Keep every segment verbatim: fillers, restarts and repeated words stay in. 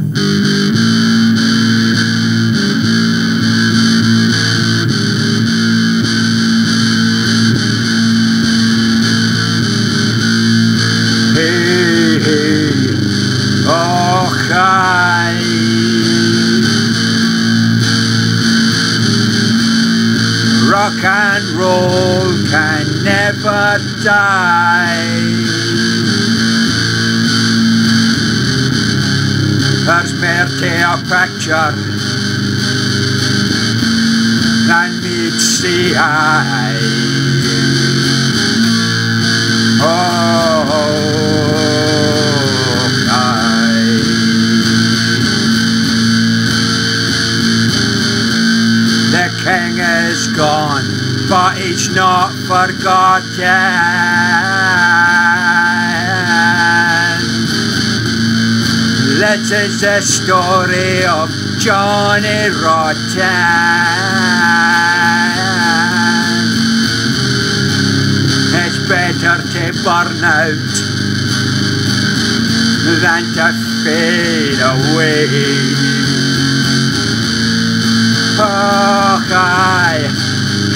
Hey, hey, och aye. Rock and roll can never die. There's mair to a picture than meets the eye. Oh, aye. The king is gone, but he's not forgotten. This is the story of Johnny Rotten. It's better to burn out than to fade away. Och aye,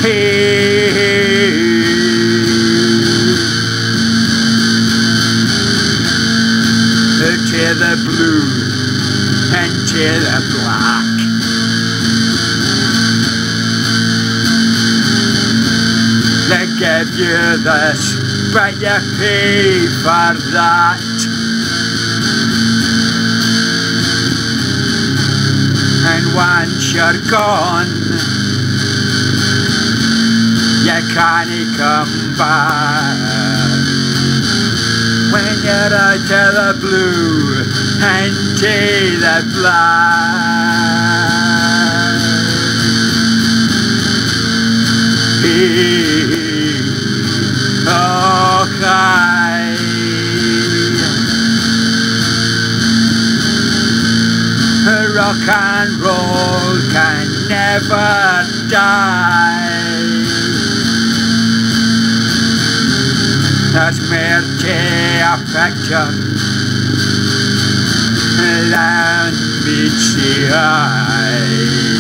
hey, hey. Oot o the blue into the black. They give you this, but you pay for that. And once you're gone, you cannae come back. When you're oot o the blue into the black. Hey, och aye. Rock and roll can never die. There's mair to a picture than meets the eye.